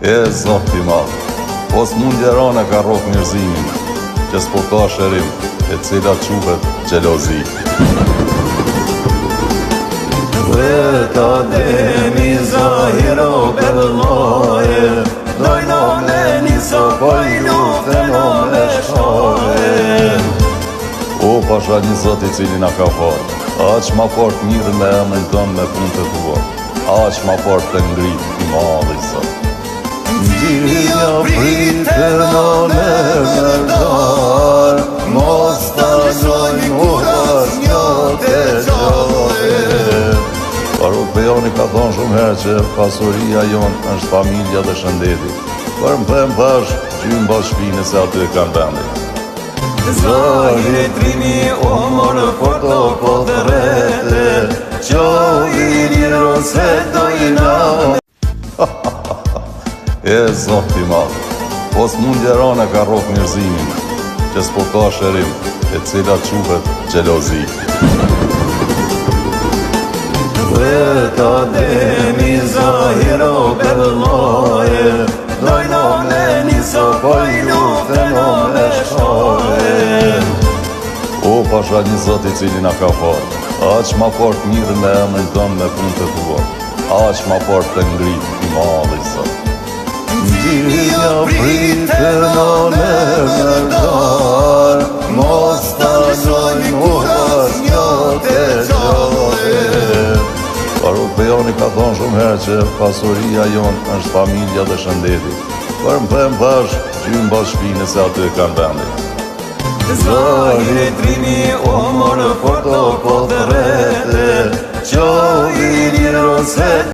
E zot i madh, po smundje e rana ka rrok njerëzimin, që s'po ka shërim, e cila quhet xhelozi. Dhe Ademi zahiro bellaje Dojno me një sopoj lufte no me shkoje O pasha një zot i cili na ka falë, aq ma fort mirë me emrin tënd me punë të tua. Aq ma fort të ngrit i madhi Zot. Gjinja pritë në me merdar Mos të lojnë kuras një të gjallë Faruk Pejani ka thonë shumë herë që pasuria jonë është familja dhe shëndeti. Për më them thash, gjymë pas shpine se aty e kanë vendin. Zahiri trimi o morë forto po të rete Qovi liro se dojna E zot i madh, po smundje e rana ka rrok njerëzimin, që s'po ka shërim, e cila quhet xhelozi. Dhe Ademi zahiro bellaje Dojno me një sopoj lufte no me shkoje O pasha një zot i cili na ka falë, aq ma fort mirë me emrin tënd me punë të tua, aq ma fort të ngrit i madhi Zot. Gjinja pritë në me merdar Mos të lojnë kuras një të gjallë Faruk Pejani ka thonë shumë herë që pasuria jonë është familja dhe shëndeti. Për më them thash, gjymë pas shpine se aty e kanë vendin. Zahiri trimi o morë forto po të rete Qovi liro se.